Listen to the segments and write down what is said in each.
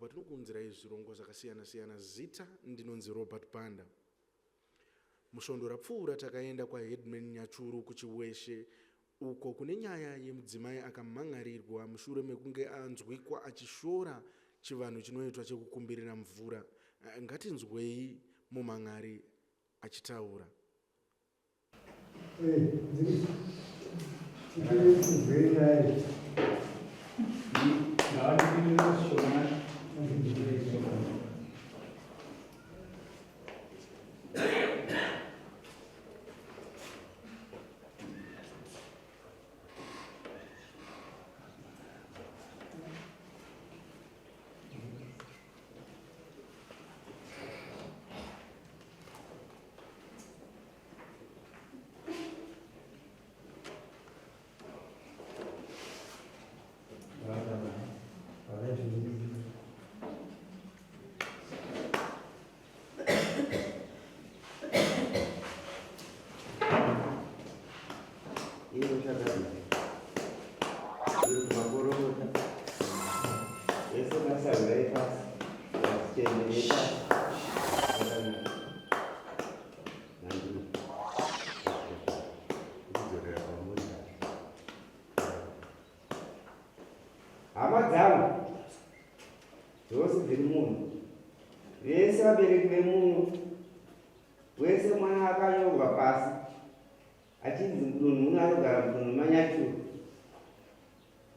patinokuunzirai zvirongwa zvakasiyana-siyana. Zita ndinonzi Robert Banda. Musvondo rapfuura takaenda kwaHeadman Nyachuru kuChiweshe uko kune nyaya yemudzimai akamhan'arirwa mushure mekunge anzwikwa achishora chivanhu chinoitwa chekukumbirira mvura. Ngatinzwei mumhan'ari achitaura. Hama dzangu dzose dziri muno, vese vabereki vemuno, wese mwana akanyorwa pasi achinzi mudunhu uno anogara mudunhu manyachuru,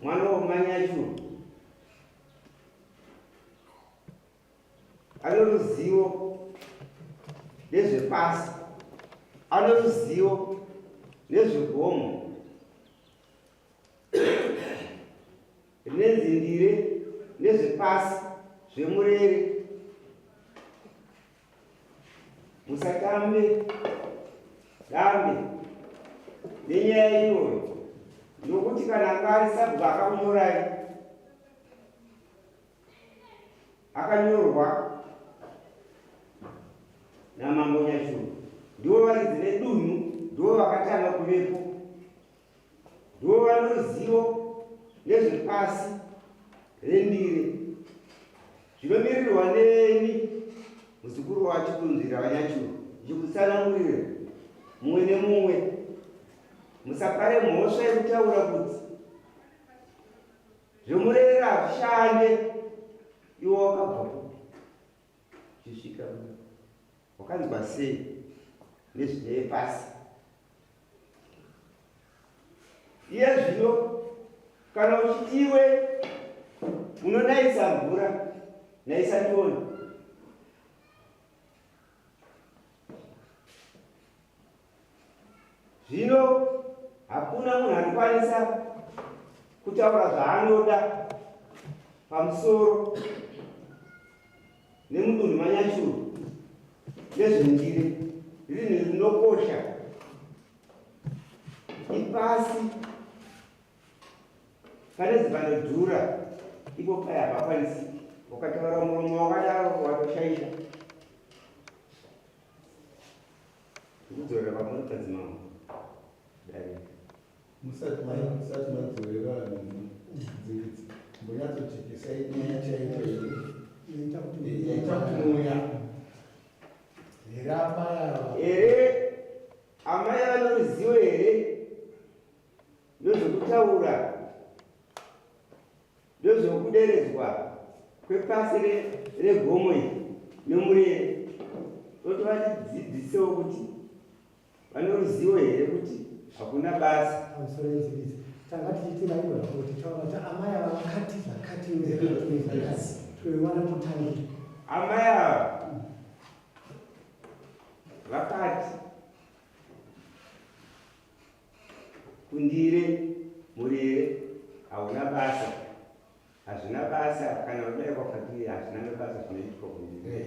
mwana womanyachuru Ane ruzivo nezvepasi, ane ruzivo nezvegomo rinenzindire nezvepasi zvemurere. Musatambe dambe nenyaya iyoyo nokuti kana anga ari sabhuku akakunyorai Akanyorwa naMambo Nyachuru ndivo varidzi vedunhu, ndivo vakatanga kuvepo, ndivo vanoruzivo nezvepasi rendire zvinomirirwa neni muzukuru waChikunzvira vaNyachuru ndichikutsanangurira mumwe nemumwe. Musapare mhosva yekutaura kuti Zvemurera hazvishande iwe wakabva kupi uchisvika wakanzwa sei nezvineye pasi iye zvino kana uchiti iwe unonaisa mvura naisa tione Zvino hakuna munhu anokwanisa kutaura zvaanoda pamusoro nemudunhu manyachuru nezvendire rinhu rinokosha ipasi pane zipanodhura ipo paya hapakwanisiki ukataura muromo wakadaro watoshaisha Ndikudzorera pamuri padzimambo. Dare. Musati musati madzorera dzingidzi. Mbonyatsojekesai nyaya chaiyo chaiyo. Yaita kuti yaita kuti muuya. Here amai ava. Here amai vanoruzivo here ndozvekutaura Ndozvokuderedzwa kwepasi regomo iri nomurere. Toti vatidzidzisewo kuti vane ruzivo here kuti hakuna basa. Pamusoro yenzivisi tanga tichiti vaigona kuti taura kuti amai ava vakati zvakati nezvakati toiwana totangira. Amai ava vakati Kundire murere hauna basa hazvina basa kana kudai kwakati hazvina nebasa zvinoitwa kundire.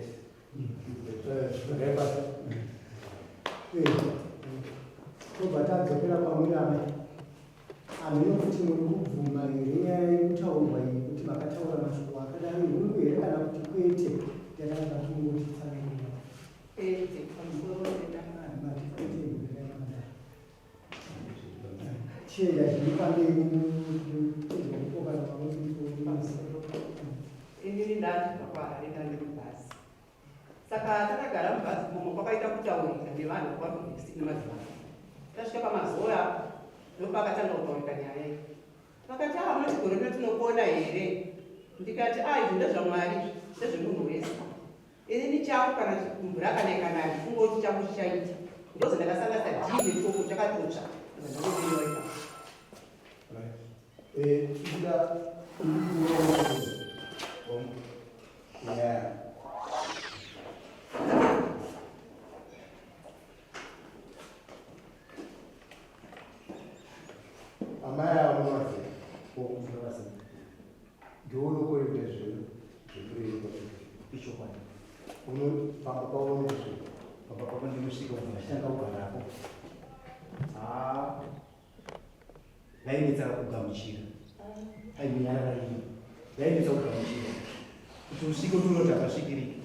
Tobva tadzokera kwamuri amai. Hameno kuti muri kubvuma here nyaya yekutaurwa iyi kuti makataura mashoko akadai hungu here kana kuti kwete yakanaka kungotitsanangurira. Kwete pamusoro pedamano. Mati kwete here makadai. Chienda zviri pamberi kunzwa kupokana Inini ndati. Saka takagara mubhazi imomo kwakaita kutaurika nevanhu kwakuvhesi nemadzimai. Tasvika pamazowe apo ndopakatanga kutaurika nyaya iyi. Vakati ah munoti gore rino tinopona here? Ndikati ah izvi ndezvaMwari izvi ndezvemunhu wese. Inini changu kana mvura kana ikanaya kungoti changu chichaita. Ndozi ndakasanganisa dhii nechoko chakatotsva. Ndozvandangoziva ipapo. Right. Eh, tikuda Yeah. Amai avo munovaziva? Ndinovaziva. Ndiwe unokoreta zvinhu zvekureva Ichokwadi. Unofamba pavo unosvika. Pamba pavo ndinosvika kubva ndachitanga kugarapo. Haa. Vainetsa kugamuchira. Ainyarara ini. Vainetsa kugamuchira. Kuti usvike kuti unoti hapasvikiriki.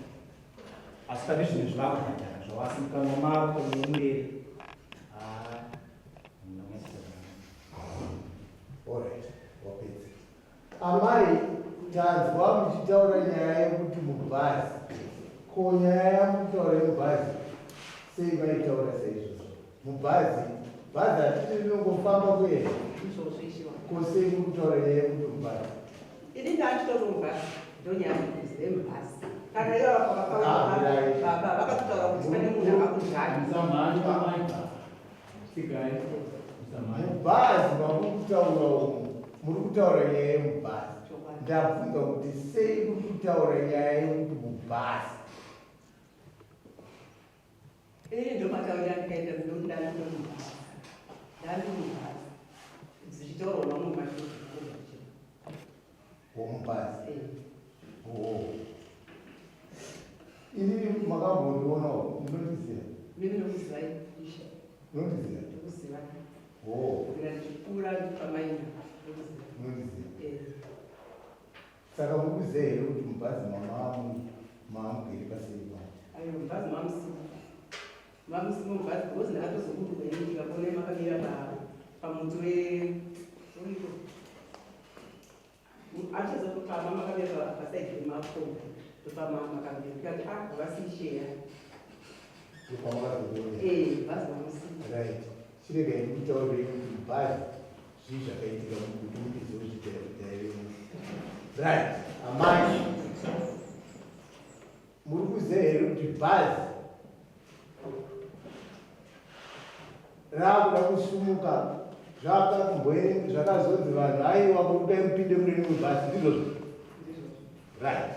Asi pane zvinhu zvavakubhadhara zvawasi mukanwa mako nemurere. Haa. Alright, wapedza. Amai, tanzwa muchitaura nyaya yekuti mubhazi. Ko nyaya yamukutaura yemubhazi sei maitaura saizvozvo? Mubhazi, bhazi hatiti rinongofamba kuenda. Izvozvo ishiwa. Ko sei muri kutaura nyaya yekuti mubhazi? Ini ndachitori mubhazi ndonyaya yekuti mubhazi. Kana ivo Ah, mirai. baba vakatotaura kuti pane munhu akakudhani. Musamhanye amai. Sigai. Musamhanye. Mubhazi mamuri kutaura umu, muri kutaura nyaya yemubhazi. Chokwadi. Ndabvunza kuti sei muri kutaura nyaya yekuti mubhazi? Ini ndomataurira ndikaita ndondandiri mubhazi. Ndandiri mubhazi. Dzichitaurwa mamwe mashoko. Womubhazi. Eh. Oh. Ini makambondionawo, munondiziva? Mimi ndokuzivai ishe. Munondiziva? Ndokuziva. Oh, Kubvira ndichikura ndipamaina. Ndokuziva. munondiziva. Eh. Saka muri kuziva here kuti mubhazi mamamu maamugere paseri pano? Ayo mubhazi mamusimo. Mamusimo mubhazi because ndakatozoburuka ini ndikakuona makamira pa pamuti we uriko. Achazopama makamira pa pasaidi pemakombi. Ndopama makamira. Ndikati ah havasisheya. Ndopamakazondiona. Eh, bhazi mamusimo. Right. Chiregai ndikutaurire kuti mubhazi zvii zvakaitika kuti mutizive kuti taivemo. Right. Amai. Muri kuziva here kuti bhazi rakuda kusumuka zvakakumboe zvakazonzi vanhu aiwa kudai mupinde mune rimwe bhazi ndizvozvo? Right.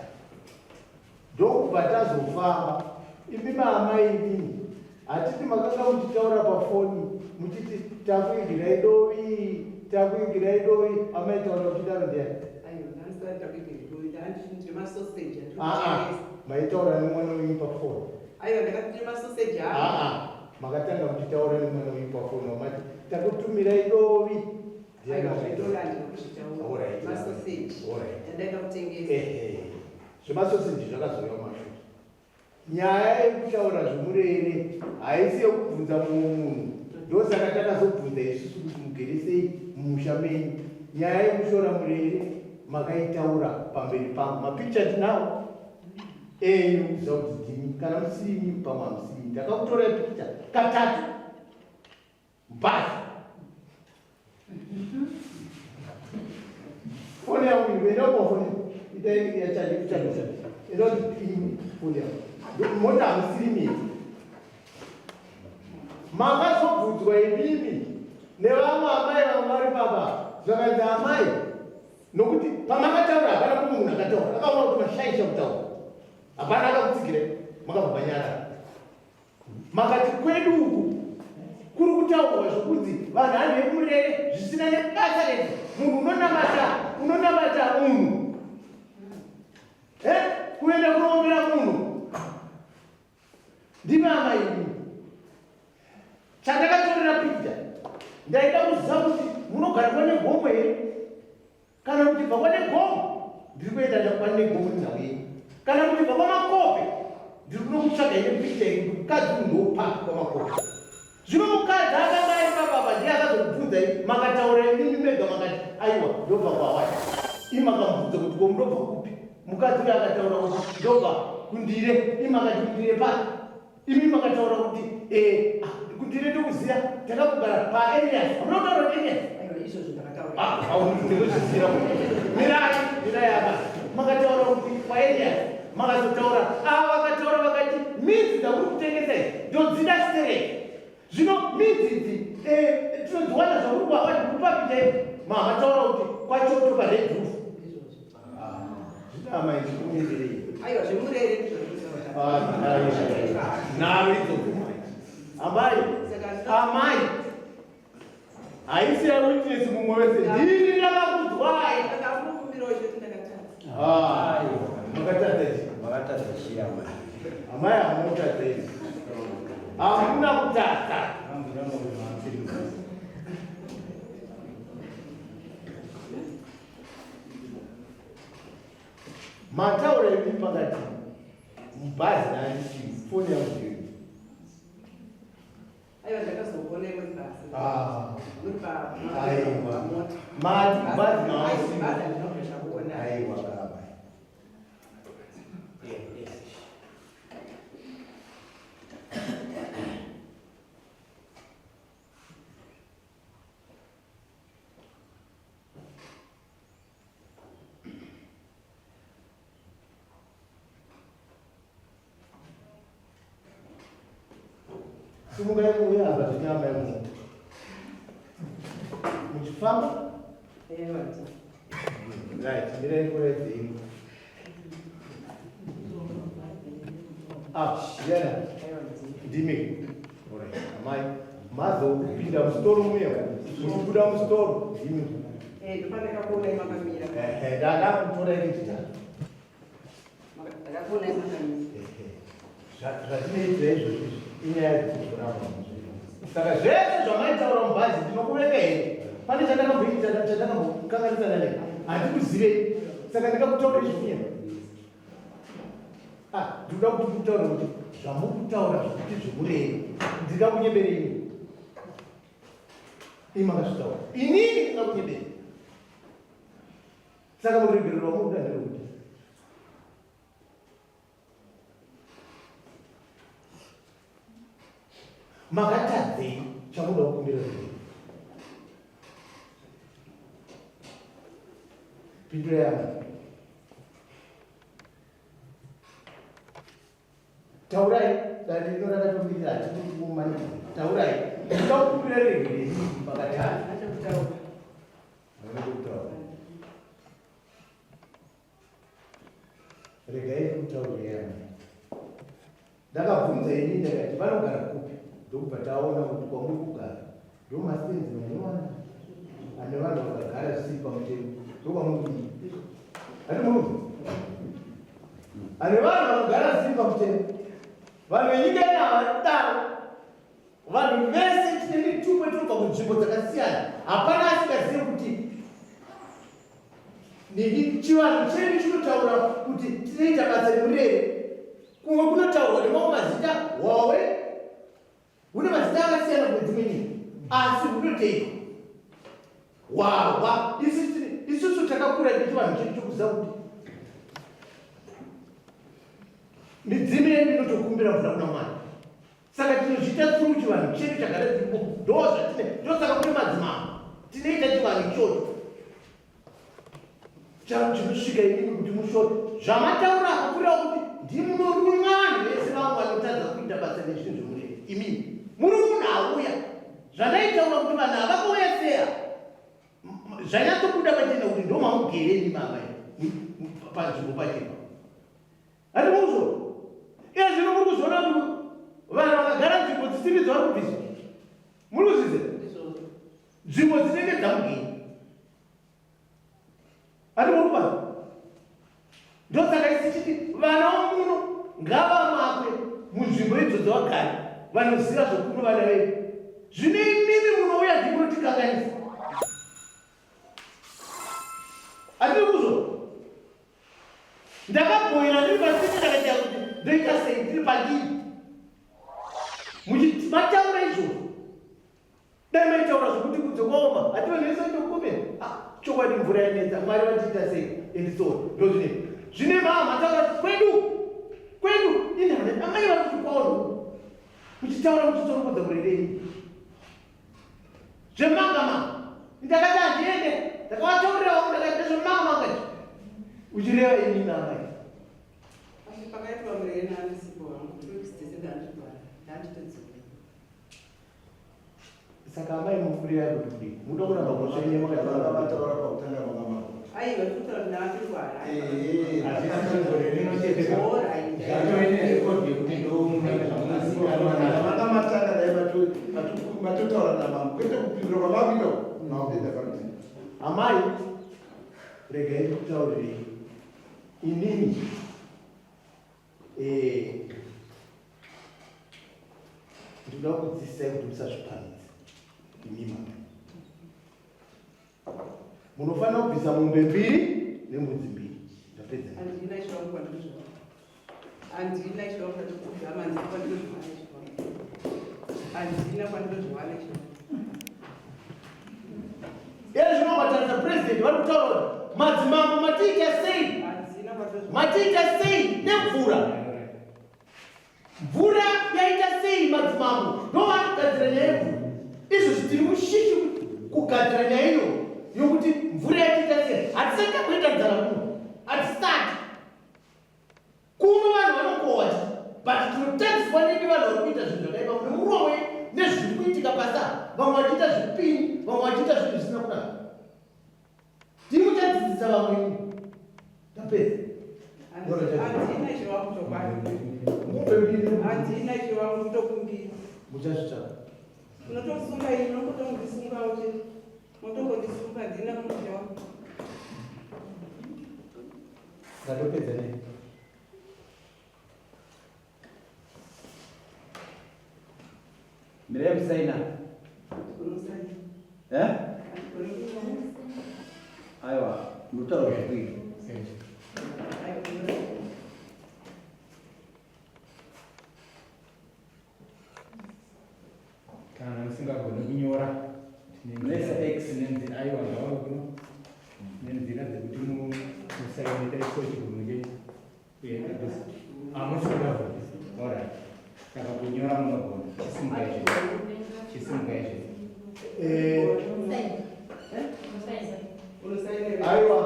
Ndokubva tazofamba. Imi maamai imimi hatiti makanga muchitaura pafoni muchiti takuigirai dovi takuigirai dovi amai taura muchidaro ndiani? Aiwa, ndandisati takuigirai dovi, ndandiri masoseji andiri Aa, kutengesa. maitaura nemwana wenyu pafoni. Aiwa, ndakati ndine masoseji angu. Aa, makatanga muchitaura nemwana wenyu pafoni wamati takutumirai dovi. Ndiani Aiwa, akaita? zvedovi handina kuzvitaura. Alright. Masoseji. Alright. Ndandaida kutengesa. Ehe. Zvemasoseji zvakazouya mumashure. Nyaya yekutaura zvemurere haisi yekubvunza mumwe munhu. Ndosaka takazobvunza isusu kuti mugere sei mumusha menyu. Nyaya yekushora murere makaitaura pamberi pangu. Mapikicha tinawo enyu kuziva kuti ndimi kana musiri imi pamwe hamusiri imi. Ndakakutorai pikicha katatu. Basi. Foni yangu iri enda kwa foni. Ita ya chaji kuchaji. Enda ini foni yangu. Mota hamusiri mimi. Makazobvunzwa imimi nevamwe amai vamwe vari baba zvakanzi amai nokuti pamakataura hapana mumwe munhu akataura akaona kuti mashaisha kutaura hapana akakutsigirai makabva manyarara Makati kwedu uku kuri kutaurwa zvokunzi vanhu hanhu yekumurere zvisina nebasa rese. Munhu unonamata unonamata munhu eh kuenda kunoombera munhu ndimi amai imi. Chandakatorera picture ndaida kuziva kuti munogara kwanegomo here Kana muchibva kwaNegomo, ndiri kuenda kwaNegomo nenhau yenyu. Kana muchibva kwaMakope, ndiri kuno kutsvaga ine pikicha iyi kuti mukadzi uyu ndopapi kwaMakope. Zvino mukadzi akanga ari pababa ndiye akazokubvunzai, makataura imimi mega makati aiwa ndobva kwaWati. Imi makamubvunza kuti ko munobva kupi? Mukadzi uyu akataura kuti ndobva kundire imi makati kundire pari imi makataura kuti eh, ah, kundire ndokuziva takakugara paarias hamuna kutaura kuti arias ndinozviziva mirai mirai apa makataura kuti paarias makazotaura ava vakataura vakati midzi dzakuri kutengesa idzi ndodzida stereki Zvino midzi idzi eh, tinodziwana zvakuri kwavari kupapi chaipo mamataura kuti kwachoto pared roof. Zvino amai zvikunyeberei. Aiwa zvemurere ah, nharo idzodzo amai amai haisi yawitness mumwe wese ndini ndakakudzwai ah, makatadza chi makatadza chi amai amai hamuna kutadza izvi hamuna kutadza mataura imi pakati mubhazi nandisi foni yangu iyo Aiwa ndakazokuona imwe basi. Ah. Muri pa Aiwa. mota. Mati bhazi Aiwa, bhazi handina kuona. Aiwa baba. Simukai muuye apa zvinyama imomo. Muchifamba? Right, mirai kuredze imwe. Ah, yana. Ndimi. Alright, amai. Mazopinda musitoro muya. Muchibuda musitoro ndimi. Eh, ndopandakakuona makamira. Eh, ndakakutora ini Zvatinoita izvozvi inyaya dzekuvhura saka zvese zvamaitaura mubhazi ndinokuvenga here pane chandakamboita chandakambokanganisana nei handikuzivei saka ndingakutaura izvi ah, ndinoda kuti kutaura kuti zvamukutaura zvekuti zvemurei ndingakunyeberei imi makazvitaura inini ndingakunyeberei Saka muregerero wamunoda nderekuti makatadzei chamunoda kukumbira ruregerero? Pindura yamai. Taurai, dare rino rakatomirira hatidi kumanikidza. Taurai, ndinoda kukumbira ruregerero makatadza. Regai ndikutaurire amai. Ndakabvunza ini ndakati vanogara kupi ndokubva taona kuti kwamuri kugara ndomastenzi manyowani ane vanhu vakagara zvisiri pamutemo ndokwamuri kudii ati muri ane vanhu vanogara zvisiri pamutemo vanhu venyika ino havadaro Vanhu vese tine mitupo tinobva kunzvimbo dzakasiyana, hapana asingazive kuti chivanhu chedu chinotaura kuti tinoita basa remurere. Kumwe kunotaurwa nemamwe mazita hwawe hune mazita akasiyana kune dzimwe nyika, asi hunotoitwa hwahwa. Isusu takakura nechivanhu chedu chokuziva kuti midzimu yedu inotokumbira mvura kuna Mwari. Saka tinozviita through chivanhu chedu chagara tiripo ndozvatine ndosaka kune madzimambo tinoita chivanhu ichocho charo chinosvika imimi kuti mushore zvamataura apa kureva kuti ndimunoruma vanhu vese vamwe vanotadza kuita basa nezvinhu zvemureve imimi muri munhu auya zvandaitaura kuti vanhu ava vakauya seya zvanyatsobuda pachena kuti ndomamugere imi mama panzvimbo pachena Handi muri kuzviona? Iye zvino muri kuzviona kuti vanhu vakagara nzvimbo dzisiri idzo vari kubviswa. Muri kuzviziva? Nzvimbo dzinenge dzamugini. Handi muri kuvanza? Ndosaka isi chiti vana vomuno ngavamakwe munzvimbo idzo dzavagari vanoziva zvokuno vana vedu. Zvino imimi munouya ndimunotikanganisa. Hatiri kuzviona? Ndakabhoira ndiri pasiti ndakaita kuti ndoita sei ndiri pandiri. Muchiti mataura izvozvo. Dai maitaura zvekuti kunze kwaoma hative nhesa ndokume. Ah, chokwadi mvura yanetsa Mwari vatiita sei and so on. Ndozvine. Zvine mama mataura kwedu. Kwedu. Amai vari kuchikoro muchitaura muchitsoropodza murerei zvemanga manga. Ndakati handiende, ndakavataurira vangu ndakati ndezvemanga manga izvi. Uchireva inini amai. Asi pakaitwa murena andisipo hangu, two weeks dzese ndanditwara, ndanditodzoka. Saka amai mufurira kuti kudii? Muda kuramba mutsvene makataura mataura pakutanga manga mako. Aiwa ndikutaura kuti ndakatongwara. Hazvisi gore rino chete ka. Zvatove nerekodi yekuti ndomunenge zvamunozikanwa nazvo. Manga matanga dai matotaura namambo kwete kupindura kwamakuita makupinda parutivi. Amai regai ndikutaurirei inini Eh, ndinoda kudzidzisai kuti musazvipamidze imi mama. Munofanira kubvisa mombe mbiri nembudzi mbiri. Ndapedza. Handina chivangu kwandinozviwana. Handina chivangu kwandinozviwana. Handina kwandinozviwana chivangu. Handina kwandinozviwana chivangu. Iye zvino ukatarisa president vari kutaura kuti madzimambo matiita sei? Matiita sei nemvura? Mvura yaita sei madzimambo? Ndovanogadzira nyaya yemvura. Izvozvi tiri mushishi kugadzira nyaya iyo yokuti mvura yatiita sei? Hatisati tamboita nzara kuno. Hatisati. Kuno vanhu vanokohwa chete but tinotadziswa nemi vanhu vari kuita zvinhu zvakaipa mune murowe nezviri kuitika pasi apa vamwe vachiita zvipini vamwe vachiita zvinhu zvisina kunaka ndimi muchadzidzisa vamwe imi ndapedza Handina chivangu chokwadi. Handina chivangu kutokumbira. Muchazvitsvaka. Unotosunga ini unototondisungawo chete. Unotongondisunga handina kumusha wangu. Ndatopedza nei? Mirai musaina. Unosaina. Eh? Aiwa, ndinotaura zvekuita. Kana musingagoni kunyora, Munoisa X. tinenzi aiwa ngavave kuno. Nenzira dzekuti musaine taiso chigunwe chenyu. Hamusingagoni. Alright. Saka kunyora munogona. Chisimuka izvi. Chisimuka izvi. Aiwa,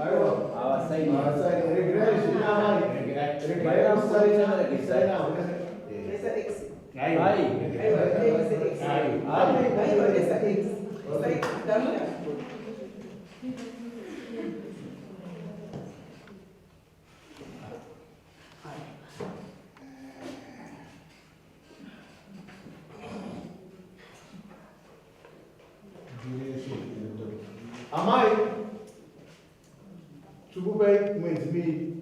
aiwa. Havasaini. Havasaini. Regerai zvina amai. Regerai musaina. Musaina. Unoisa X. Aiwa. Ai. Aiwa, unoisa X. Aiwa. Aiwa, unoisa X. Unoisa X. Ndamuda. Amai, tikupai mwedzi miiri.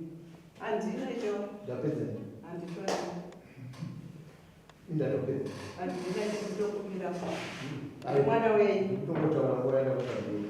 Handina icho. Ndapedza. Handitoni. Ndatopedza. Handina icho kutokumbira. Aiwa. Mwana wenyu. Ndongotaura nguva yandakuta mbiri.